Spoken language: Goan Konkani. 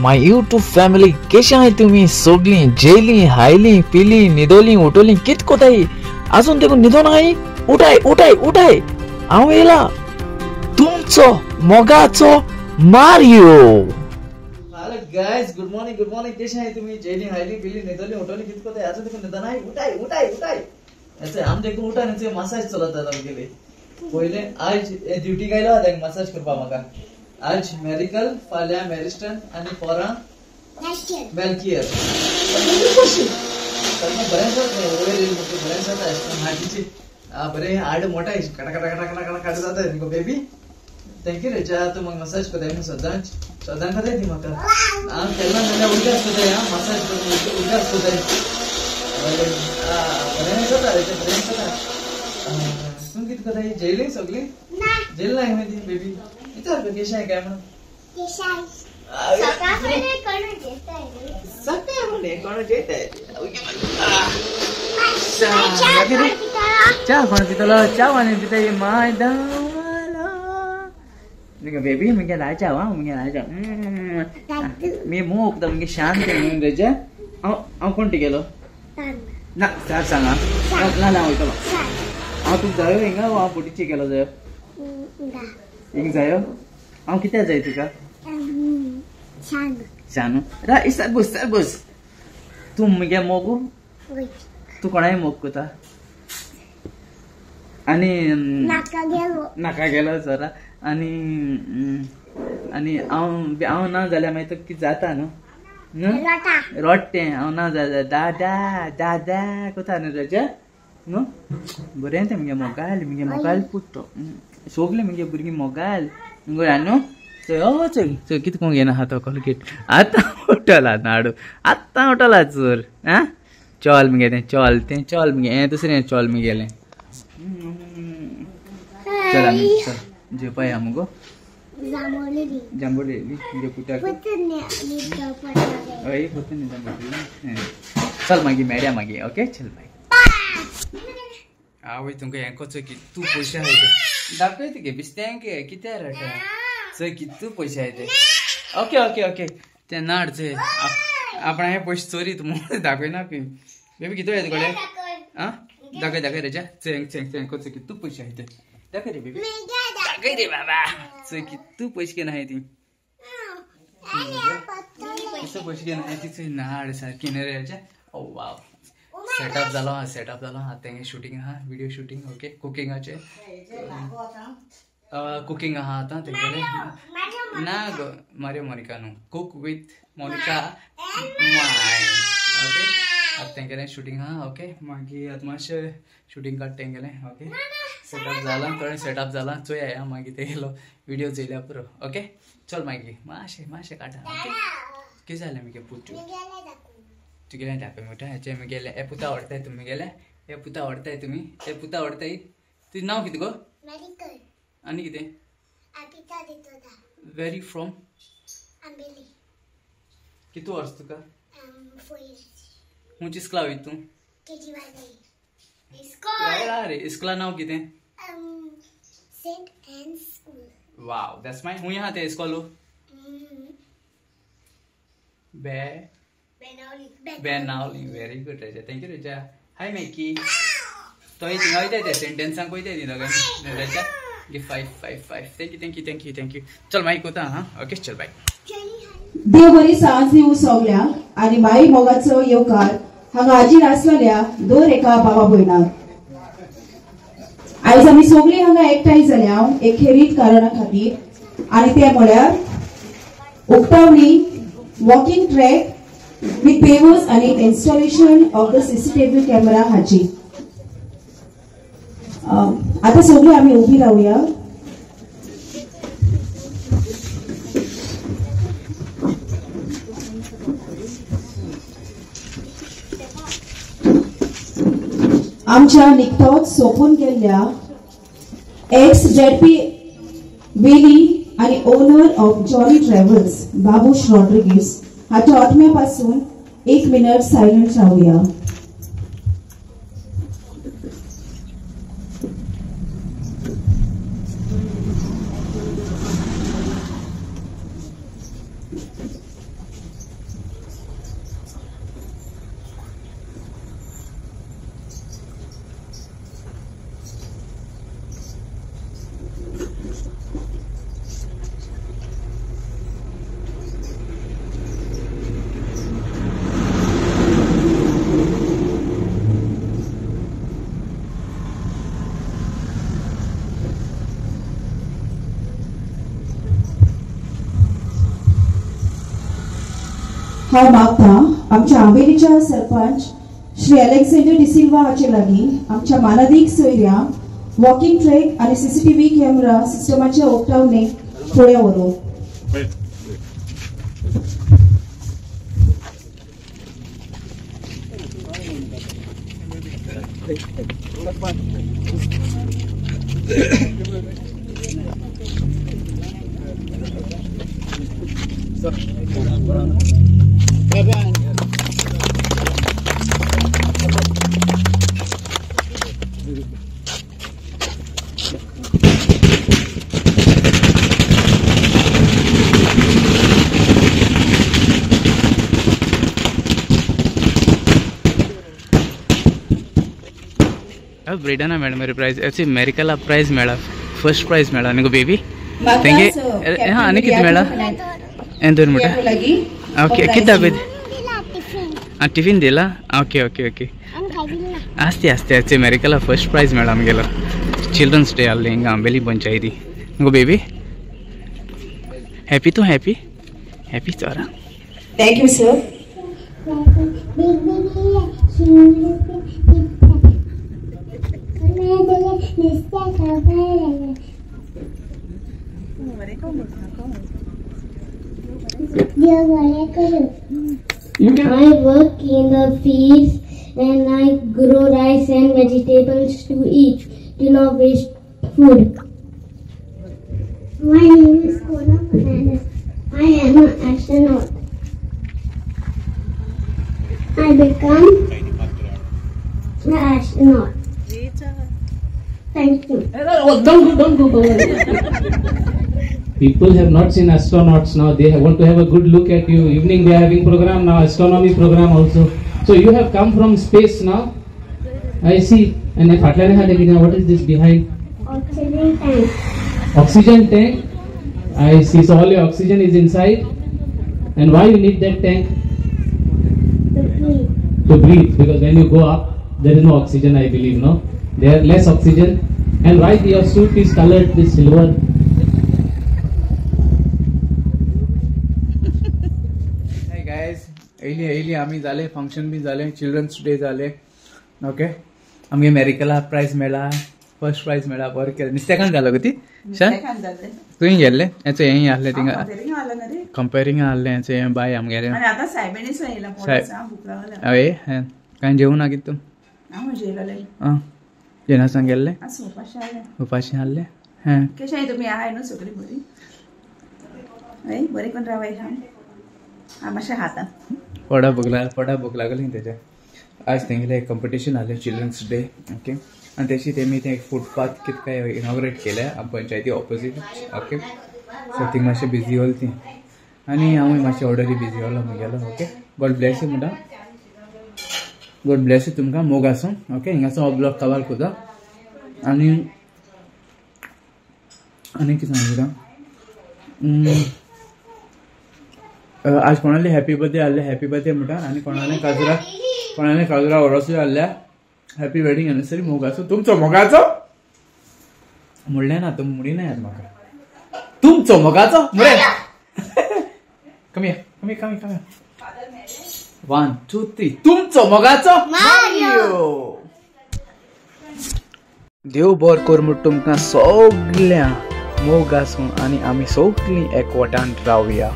My YouTube family केशे आहाय तुमी सगळीं जेली हायली पिली न्हिदोली उठोली कित कोताय आजून देखून न्हिदोन आहाय उठाय उठाय उठाय हांव येयला तुमचो मोगाचो Mario. Hello guys, good morning good morning. केशे आहाय तुमी जेली हायली पिली न्हिदोली उठोली कित कोताय आजून देखून न्हिदोन आहाय उठाय उठाय उठाय. आम देखून उठा न्ही मसाज चलत आमगेली. पयले आज ड्युटी गायलो तांकां मसाज करपा म्हाका. आज मेरिकल, फाल्यां मेरिस्टन आनी पोरां मेलकियर. बरें जाता वयर येयलें बरें जाता हातीची बरें हाड मोठा कटा कटा कटा कटा कटा कटा जाता न्ही गो बेबी. Thank you रेचा तूं म्हाका मसाज करताय न्हू सदांच सदां करताय ती म्हाका. हांव केन्ना जाल्यार उडगास करताय हांव मसाज करून उडगास करताय. बरें जाता रेचा बरें जाता. तूं कितें करताय जेयली सगळीं जेल ना ती बेबी विचार कर केशें काय म्हणून. च्या कोण पितलो च्या वाणी पिताय my baby मुगे लायच्या वा मुगे लायच्या मी मोग मुगे शांत म्हणून रेजा. हांव हांव कोण गेलो ना सर सांगा ना ना वयतलो हांव तुका जायो हिंगा हांव बोटीचे गेलो जायो हिंग जायो हांव कित्याक जाय तुका शानू रा सर बस सर बस. तूं मुगे मोगू तूं कोणाय मोग करता आनी नाका गेलो सर. आनी आनी हांव हांव ना जाल्यार मागीर तुका कितें जाता न्हू रडटें हांव ना जाल्यार दादा दादा करता न्हू रजा न्हू. बरें तें मुगे मोगाल मुगे मोगाल पूत तो सगळीं मुगे भुरगीं मोगाल न्हू. चोय चोय चोय कितें करूंक येना आहा तो कोलगेट आतां उठला नाडू आतां उठला चोर. आं चल मुगे तें चल तें चल मुगे हें दुसरें चल मुगेलें. चल आमी चल जेवपा या मुगो जांबोली मुगे पुताक हय पुतून जांबोली. चल मागीर मेळया मागीर. ओके चल बाय. आवय तुमकां हें चोय कितू पयशे आहाय ते दाखय तुगे बिस्त्यांक कित्याक रडटा चोय कितू पयशे आहाय ते. ओके ओके ओके ते नाड चोय आपणा हे पयशे चोरी तूं दाखयना पी बेबी कितू येता तुकडे. आं दाखय दाखय रेजा चोय चोय चोय चोय कितू पयशे आहाय ते दाखय रे बेबी दाखय रे बाबा. चोय कितू पयशे घेन आहाय ती कितू पयशे घेन आहाय ती चोय नाड सारकी न्ही रे रेजा. ओ वाव सेटअप जालो हा सेटअप जालो हा तेंगे शूटिंग आहा व्हिडिओ शूटिंग. ओके कुकिंगाचे कुकिंग आहा आतां तेंगेले ना गो मारियो मोनिका न्हू cook with Monica my. Okay आतां तेंगेलें शूटिंग आहा. ओके मागीर आतां मातशें शूटिंग काडटा तेंगेलें. ओके सेटअप जाला थोडें सेटअप जाला चोया मागीर तेगेलो व्हिडिओ चोयल्या पुरो. ओके चल मागीर मातशें मातशें काडटा. ओके कितें जालें मुगे पूत तुगेलें दाखय म्हणटा हेचें मुगेलें हे पुता आवडटाय तुमी गेले हे पुता आवडटाय तुमी हे पुता आवडटाय. तुजें नांव कितें गो आनी कितें वेरी फ्रॉम कितू वर्स तुका खंयच्या इस्कुला वयता तूं रे इस्कुला नांव कितें वाव that's my खूंय आहा तें इस्कॉल बे Benaulim, very good Raja. Thank you Raja. Hi Mikey. तोय थिंगा वयताय ते सेंटेन्सांक वयताय ती दोगांय Raja. Give 5 5 5. Thank you thank you thank you thank you. चल मागीर कोता हां. ओके चल बाय. देव बरी सांज दिवं सगल्यांक आनी माई मोगाचो येवकार हांगा हाजीर आसलेल्या दर एका बाबा भयणाक. आयज आमी सगळीं हांगा एकठांय जाल्या एक खेरीत कारणा खातीर आनी तें म्हळ्यार उक्तावणी walking track with pavers and installation of the CCTV camera हाची. आता सगळे आम्ही उभी राहूया. आमच्या निकतोच सोपून गेल्ल्या एक्स जेडपी वेली आणि owner of Jolly Travels Babush Rodrigues हाच्या आत्म्यापासून एक मिनिट सायलंट राहूया. हांव मागता आमच्या आंबेलीच्या सरपंच श्री अलेक्झांडर डिसिल्वा हाचे लागीं आमच्या मानादीक सोयऱ्यांक वॉकिंग ट्रॅक आनी सीसीटीव्ही कॅमेरा सिस्टमाच्या उक्तावणेक फुडें व्हरूं. ब्रिडना मॅडम मेरे प्राइज ऐसे अमेरिकाला प्राइज मेळा, फर्स्ट प्राइज मेळा न्ही गो बेबी. तेंगे हां आनी कितें मेळा हें दोन म्हणटा. ओके कितें दाखयता? आं टिफीन दिला. ओके ओके ओके आस्ते आस्ते आस्ते अमेरिकाला फर्स्ट प्राइज मेळा आमगेलो. चिल्ड्रन्स डे आहले हिंगा आंबेली पंचायती गो बेबी. हॅपी तूं? हॅपी हॅपी चोरा. Thank you sir. I work in the fields and I grow rice and vegetables to eat. Do not waste food. My name is Kona Fernandez. I am an astronaut. I become an astronaut. Thank you. Don't go. People have not seen astronauts now. They want to have a good look at you. Evening we are having program now, astronomy program also. So you have come from space now. I see. And what is this behind? Oxygen tank. Oxygen tank. I see. So all your oxygen is inside. And why you need that tank? To breathe. To breathe, because when you go up, there is no oxygen, I believe, no? There is less oxygen. And why your suit is colored this silver? Hi guys, येयली येयली आमी जाले फंक्शन बी जाले, चिल्ड्रन्स डे जाले. ओके आमगे अमेरिकाला प्रायज मेळा, फर्स्ट प्रायज मेळा. बरें केलें. नुस्तेकान जालो गो ती? तुवें गेल्लें हेचो हें आहलें थिंगा कंपेरींग आहलें हेचो हें बाय आमगेलें. हय कांय जेवूं ना कितें तूं? आं जेनासान गेल्लें उपाशी आहलें. हें कशें तुमी आहाय न्हू सगळीं बरीं? हय बरें करून रावाय. हांव मातशें खाता. पोटा भूक लागली तेज्या. आज तेंगेलें एक कंपिटिशन आहलें चिल्ड्रन्स डे. ओके आनी तेशी तेमी तें एक फुटपाथ कितें काय इनॉग्रेट केलें पंचायती ऑपोजीट. ओके सो थिंग मातशें बिजी जाली ती आनी हांवूय मातशें ऑर्डरी बिजी जालो म्हगेलो. ओके गॉड ब्लेस you म्हणटा. गॉड ब्लेस you तुमकां. मोग आसूं. ओके हिंगासून हो ब्लॉग कवर करता. आनी आनी कितें सांगता, आज कोणाले हॅपी बर्थडे आहले हॅपी बर्थडे म्हणटा. आनी कोणाले काजरा कोणाले काजरा ओरोसूय आहल्या हॅपी वेडिंग एनिवर्सरी. मोग आसूं तुमचो. मोगाचो म्हणलें ना तुमी म्हणिना यार म्हाका. तुमचो मोगाचो म्हणलें. कमी कमी कमी कमी 1 2 3 तुमचो मोगाचो मारियो. देव बर कर म्हूण तुमकां सगळ्या मोग आसूं आनी आमी सगळीं एकवटान रावया.